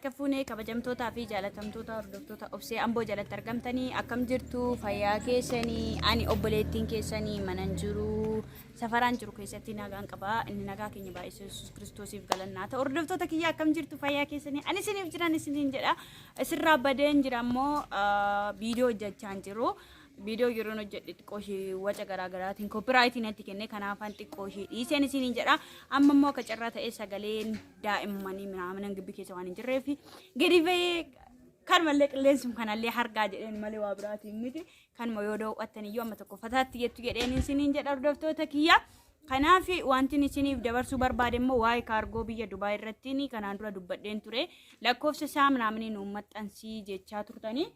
Akka fuunee kabajamtootaa fi jaalatamtoota hordoftoota Obsee Amboo jalatti argamtanii akkam jirtu? Fayyaa keessanii? Ani obboleettiin keessanii manan jiru, safaraan jiru keessatti nagaan qaba. Inni nagaa keenya baay'isee Yesuus Kiristoosiif galannaa ta'u. Hordoftoota kiyya, akkam jirtu? Fayyaa keessanii? Ani isiniif jiran isiniin jedha. Isirraa badeen jira immoo viidiyoo hojjechaa hin jiru. Viidiyoo yeroon hojjedhe xiqqoo ishee waca garaa garaatiin copyrightiin natti kenne, kanaafan xiqqoo ishee dhiiseen isiniin jedha. Amma immoo akka carraa ta'ee sagaleen daa'immanii minaamin gibbii keessa waan hin jirreef gadi bahee kanumallee qilleensum kanallee hargaa jedheen malee waa biraatiin miti. Kanuma yoo daawwattan iyyuu amma tokko fataatti jettu jedheen isiniin jedha, hordoftoota kiyya. Kanaaf wanti isiniif dabarsuu barbaade immoo waa'ee kaargoo biyya Dubaay irratti kanaan dura dubbadheen ture. Lakkoofsa isaa minaamin nuun maxxansii jechaa turtanii.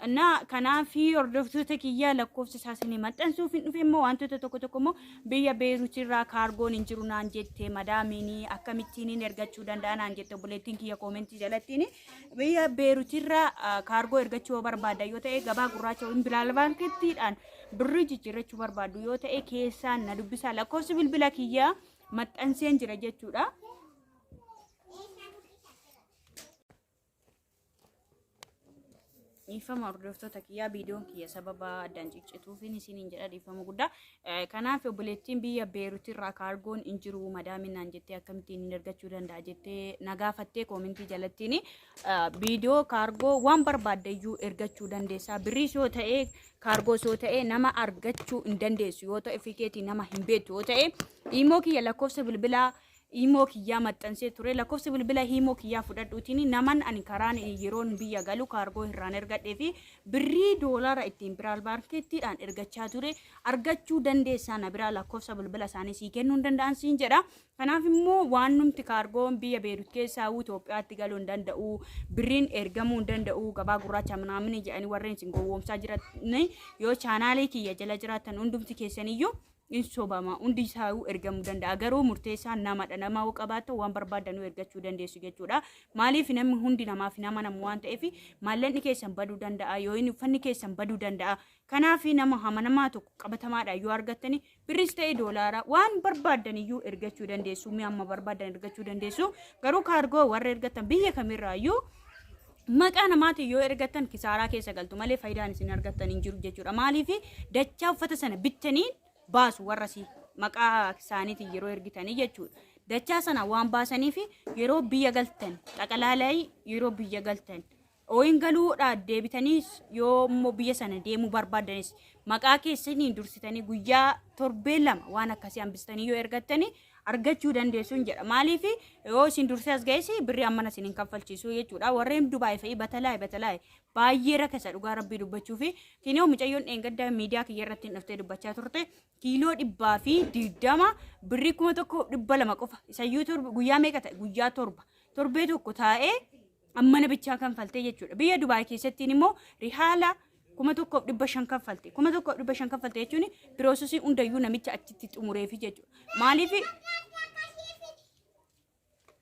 Na kanaaf, hordoftoota kiyyaa, lakkoofsa isaa isinii maxxansuuf hin dhufe. Immoo wantoota tokko tokko immoo biyya Beeruut irraa kaargoon hin jiru naan jette madaamiin, akkamittiin hin ergachuu danda'a naan jette obboleettiin kiyya commentii jalattiin. Biyya Beeruut irraa kaargoo ergachuu yoo barbaadda yoo ta'e, gabaa gurraacha yookiin Bilaal baankiittiidhaan birrii jijjiirrachuu barbaaddu yoo ta'e, keessaan na dubbisaa, lakkoofsi bilbila kiyyaa maxxanseen jira jechuudha. Dhiifama hordoftoota kiyyaa, viidiyoon kiyya sababa addaan ciccituufin isiniin jedha, dhiifama guddaa. Kanaaf obboleettiin biyya Beeruut irraa kaargoon hin jiru madaaminaan jettee, akkamittiin hin ergachuu danda'a jettee na gaafattee commentii jalattiin, viidiyoo kaargoo waan barbaadde iyyuu ergachuu dandeessaa. Birriis yoo ta'e, kaargoos yoo ta'e, nama argachuu hin dandeessu yoo ta'e, ofii nama hin beektu yoo ta'e, Imo kiyya lakkoofsa bilbilaa Imo kiyyaa maxxansee ture. Lakkoofsa bilbila Imo kiyyaa fudhadhuutiin naman ani karaan yeroon biyya galu kaargoo irraan ergadhee fi birrii doolaara ittiin Biraal baankeettiidhaan ergachaa ture argachuu dandeessaa, na biraa lakkoofsa bilbila isaanii sii kennuu hin danda'an siin jedha. Kanaaf immoo waan numti kaargoon biyya Beerut keessaa Itoophiyaatti galuu hin danda'u, birriin ergamuu hin danda'u, gabaa gurraacha minaamini jedhanii warreen isin gowwoomsaa jiran yoo channelii kiyya jala jiraatan hundumti keessaniyyuu in sobama. Hundi isaayuu ergamuu danda'a, garuu murteessaan namadha. Nama yoo qabaattan waan barbaadanuu ergachuu dandeessu jechuudha. Maaliif? Namni hundi namaaf nama namu waan ta'eef, maallaqni keessan baduu danda'a, yoo inni uffanni keessan baduu danda'a. Kanaaf nama amanamaa tokko qabatamaadha yoo argattani, birris ta'e doolaara waan barbaadan iyyuu ergachuu dandeessu, mi'a amma barbaadan ergachuu dandeessu. Garuu kaargoo warra ergattan biyya kamirraayyuu maqaa namaatiin yoo ergattan kisaaraa keessa galtu malee faayidaan isin argattan hin jiru jechuudha. Maaliif? Dachaa uffata sana bittanii baasu warra si maqaa isaaniitiin yeroo ergitanii jechuudha. Dachaa sana waan baasaniif yeroo biyya galtan xaqalaalaa, yeroo biyya galtan ooyin galuudhaa deebitanii, yoo immoo biyya sana deemuu barbaadanis, maqaa keessaniin dursitanii guyyaa torbee 2 waan akkasii hambistanii yoo ergattanii argachuu dandeessuun jedha. Maaliif? Yoo isin dursee as ga'es birrii ammana isin hin kaffalchiisu jechuudha. Warreen Dubaay fa'i batalaa'e batalaa'e baay'ee rakkisa, dhugaa rabbii dubbachuu fi kinoo mucayyoon dheengaddaa miidiyaa kiyya irratti hin dhuftee dubbachaa turte, kiiloo 120 birrii 1200 qofa. Isayyuu torba guyyaa meeqa ta'e, guyyaa 7, torbee tokko taa'ee ammana bichaa kanfaltee jechuudha. Biyya Dubaay keessattiin immoo rihaala 1500 kanfalte. 1500 kanfalte jechuun processii hundayyuu namicha achitti xumureefi jechuudha. Maaliif?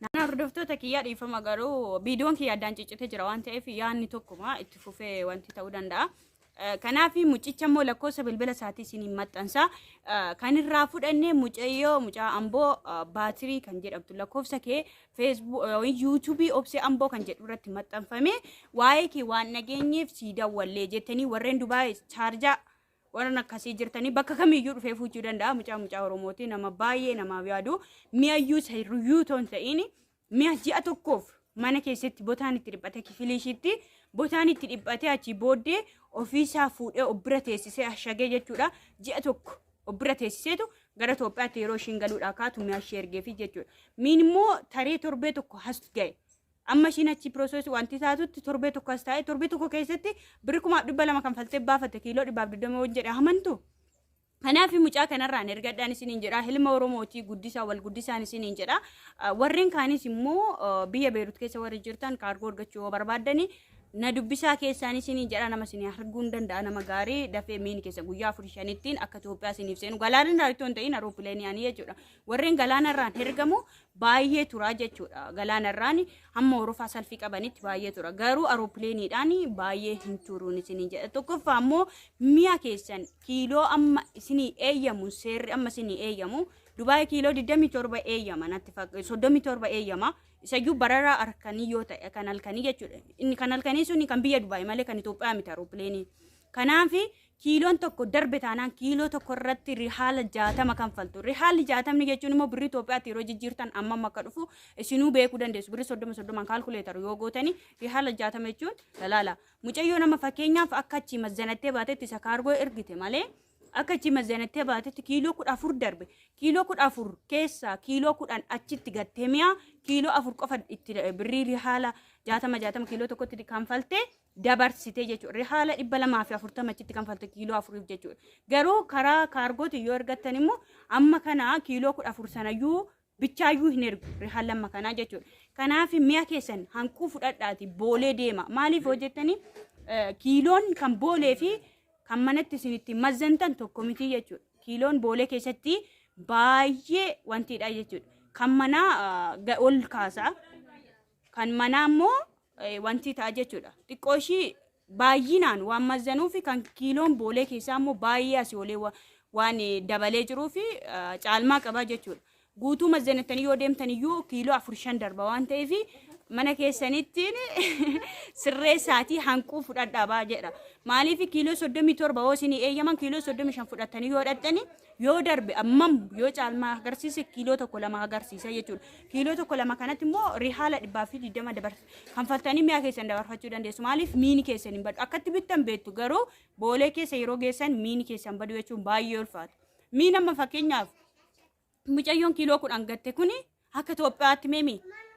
Nana hordoftoota kiyyaa, dhiifama, garuu viidiyoon kiyya addaan ciccitee jira waan ta'eef yaadni tokkuma itti fufee wanti ta'uu danda'a. Kanaaf mucicha immoo lakkoofsa bilbila isaatii isiniin maxxansa. Kan irraa fudhannee mucayyoo mucaa Amboo baatirii kan jedhamtu lakkoofsa kee Facebook, YouTubeii Obsee Amboo kan jedhu irratti maxxanfame, waa'ee kee waan dhageenyeef sii dawwallee jettanii, warreen Dubaay, Chaarjaa warran akkasii jirtanii bakka kamiyyuu dhufee fuuchuu danda'a. Mucaa mucaa Oromooti, nama baay'ee namaaf yaadu, mi'ayyuu seerruyyuu otoo hin ta'in mi'a ji'a tokkoof mana keessatti botaan itti dhiphate, kifilii ishiitti botaan itti dhiphate, achii booddee ofiisaa fuudhee of bira teessisee ashagee jechuudha. Ji'a tokko of bira teessiseetu gara Itoophiyaatti yeroo ishiin galuudhaa kaatu mi'a ishee ergeefi jechuudha. Miin immoo taree torbee tokko has ga'e. Amma ishiin achi processii wanti taatutti torbee tokko as taa'e, torbee tokko keessatti birri 2,200 kanfaltee baafate kiiloo 120 wajji jedhe amantu. Kanaaf mucaa kanarraan ergadhaan isiniin jedha. Ilma Oromootii guddisaa, wal guddisaan isiniin jedha. Warreen kaanis immoo biyya Beerut keessa warri jirtan kaargoo argachuu yoo barbaaddani na dubbisaa keessaan isiniin jedha. Nama isin arguu hin danda'a, nama gaarii dafee miini keessa guyyaa 4 5tti akka Itoophiyaa isiniif seenu, galaana irraa itoo hin ta'in aroopileeniin jechuudha. Warreen galaana irraan ergamu baay'ee tura jechuudha. Galaana irraan hamma horofaa salfii qabanitti baay'ee tura. Garuu aroopileeniidhaan baay'ee hin turuun isiniin jedha. Tokkoffaa immoo mi'a keessan kiiloo amma isinii eeyyamu, seerri amma isinii eeyyamu, Dubaay kiiloo 27 eeyyama natti fakkaata, 37 eeyyama. Isayyuu bararaa halkanii yoo ta'e kan halkanii jechuudha. Inni kan halkanii suni kan biyya Dubaay malee kan Itoophiyaa miti aeroplane. Kanaaf kiiloon tokko darbe taanaan kiiloo tokko irratti rihaala 60 kanfaltu. Rihaalli 60 jechuun immoo birrii Itoophiyaatti yeroo jijjiirtan ammam akka dhufu isinuu beekuu dandeessu. Birrii 30 30 calculator yoo gootani rihaala 60 jechuun dalaala. Mucayyoo nama fakkeenyaaf akka achi mazzanattee baatetti isa kaargoo ergite malee, akka achi mazzanattee baatetti kiiloo 14 darbe. Kiiloo 14 keessaa kiiloo 10 achitti gattee mi'a kiiloo 4 qofa itti birrii rihaala 60 60 kiiloo tokkotti kanfaltee dabarsite jechuudha. Rihaala 240 achitti kanfalte kiiloo 4f jechuudha. Garuu karaa kaargootiin yoo ergattan immoo amma kana kiiloo 14 sanayyuu bichaayyuu hin ergu rihaala amma kanaa jechuudha. Kanaaf mi'a keessan hanquu fudhadhaati boolee deema. Maaliif hojjettanii kiiloon kan boolee fi kan manatti isin ittiin mazzantan tokko miti jechuudha. Kiiloon boolee keessatti baay'ee wantiidha jechuudha. Kan manaa ol kaasa. Kan manaa immoo wanti ta'a jechuudha. Xiqqoo ishii baay'inaan waan mazzanuu fi kan kiiloon boolee keessaa immoo baay'ee asii olee waan dabalee jiruu fi caalmaa qaba jechuudha. Guutuu mazzanattanii yoo deemtan iyyuu kiiloo 4 5 darba waan ta'eef, mana keessanittiin sirreessaatii hanquu fudhadhaa baa jedha. Maaliif kiiloo 37 yoo isinii eeyyaman, kiiloo 35 fudhattanii yoo dhaqxani, yoo darbe ammam yoo caalmaa agarsiise, kiiloo 1 2 agarsiisa jechuudha. Kiiloo 1 2 kanatti immoo rihaala 120 dabarsa. Kanfaltanii mi'a keessan dabarfachuu dandeessu. Maaliif miini keessan hin badu. Akkatti bittan beektu, garuu boolee keessa yeroo geessan miini keessan badu jechuun baay'ee ulfaata. Miin amma fakkeenyaaf mucayyoon kiiloo 10 gatte kuni akka Itoophiyaatti meemi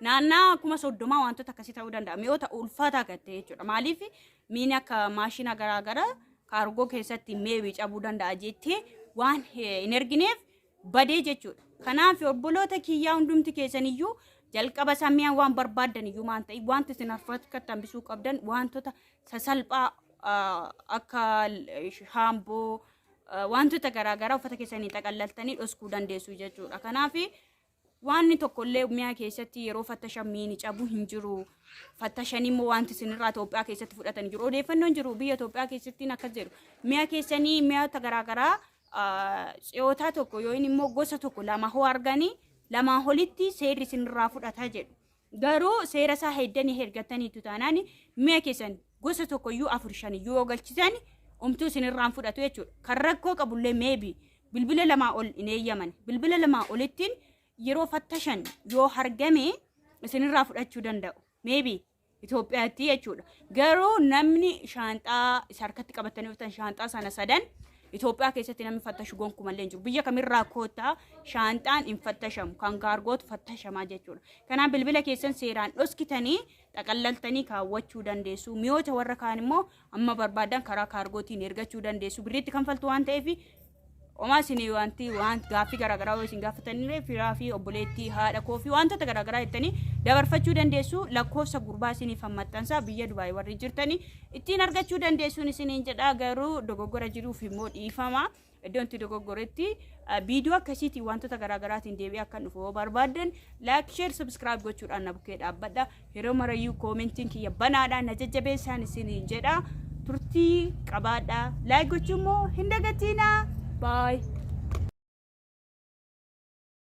naannaa 30,000 wantoota akkasii ta'uu danda'a. Mi'oota ulfaataa gatte jechuudha. Maaliif miini akka maashina garaagaraa kaargoo keessatti meebii cabuu danda'a jettee waan hin ergineef badee jechuudha. Kanaaf obboloota kiyyaa, hundumti keessaniyyuu jalqaba isaa mi'a waan barbaaddan iyyuu maan ta'e, wanti isin harkatti hambisuu qabdan wantoota sasalphaa akka haamboo, wantoota garaagaraa uffata keessanii xaqallaltanii dhoskuu dandeessu jechuudha. Kanaaf waan tokkollee mi'a keessatti yeroo fattashan miini cabuu hin jiru. Fattashan immoo wanti isinirraa Itoophiyaa keessatti fudhatan jiru. Odeeffannoon jiru biyya Itoophiyaa keessatti akkas jedhu. Mi'a keessanii mi'oota garaagaraa tsiyootaa tokko yoo immoo gosa tokko lama hoo arganii, lamaa olitti seerri isinirraa fudhata jedhu. Garuu seera isaa heddanii ergataniitu taanaan mi'a keessan gosa tokko iyyuu afur shan iyyuu yoo galchisan umtuu isinirraan fudhatu jechuudha. Kan rakkoo qabullee meebi bilbila lamaa ol hin eeyyaman. Bilbila lamaa olittiin yeroo fattashan yoo argame isinirraa fudhachuu danda'u. Maybe Itoophiyaatti jechuudha. Garuu namni shaanxaa isa harkatti qabatanii dhuftan, shaanxaa sana sadan Itoophiyaa keessatti namni fattashu gonkumallee hin jiru. Biyya kamirraa koottaa shaanxaan hin fattashamu. Kan kaargootu fattashamaa jechuudha. Kanaaf bilbila keessan seeraan dhoskitanii xaqallaltanii kaawwachuu dandeessu. Mi'oota warra kaan immoo amma barbaadan karaa kaargootiin ergachuu dandeessu. Birriitti kanfaltu waan ta'eef homaa isin wanti waan gaaffii garaagaraa yoo isin gaafatanillee, firaa fi obboleettii, haadha koo fi wantoota garaagaraa jettanii dabarfachuu dandeessu. Lakkoofsa gurbaa isiniif maxxansaa, biyya Dubaay warri jirtanii ittiin argachuu dandeessuun isiniin jedha. Garuu dogoggora jiruuf immoo dhiifama. Iddoon itti dogoggoretti viidiyoo akkasiitiin wantoota garaagaraatiin deebi'ee akka dhufu yoo barbaaddan, like, share, subscribe gochuudhaan na bukkee dhaabbadha. Yeroo marayyuu koomentiin kiyya banaadha, na jajjabeessaan isiniin jedha. Turtii qabaadha. Like gochuu immoo hin dagatiinaa. Bye.